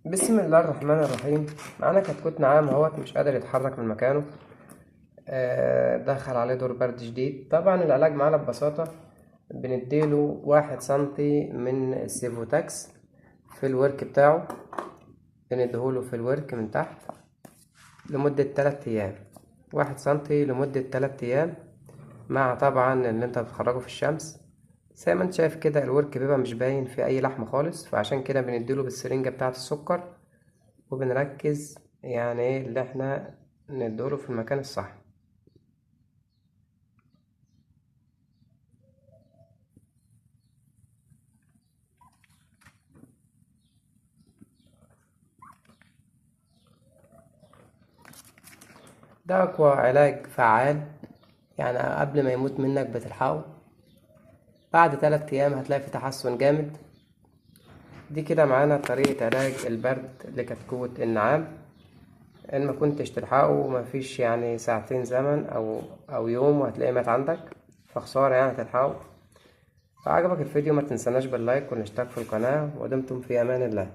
بسم الله الرحمن الرحيم. معانا كتكوت نعام اهوت مش قادر يتحرك من مكانه. دخل عليه دور برد شديد. طبعا العلاج معانا ببساطة، بنديله 1 سنتي من السيفوتاكس في الورك بتاعه، بنديهوله في الورك من تحت لمدة 3 أيام، 1 سنتي لمدة 3 أيام، مع طبعا اللي انت بتخرجه في الشمس. زي ما انت شايف كده الورك بيبقى مش باين في اي لحم خالص، فعشان كده بنديله بالسرنجة بتاعة السكر، وبنركز يعني ايه اللي احنا نديله في المكان الصح. ده اقوى علاج فعال، يعني قبل ما يموت منك بتلحقه. بعد 3 ايام هتلاقي في تحسن جامد. دي كده معانا طريقة علاج البرد لكتكوت النعام. ان ما كنتش تلحقه مفيش ساعتين زمن او يوم وهتلاقيه مات عندك، فخسارة تلحقه. لو عجبك الفيديو ما تنساناش باللايك والاشتراك في القناة، ودمتم في امان الله.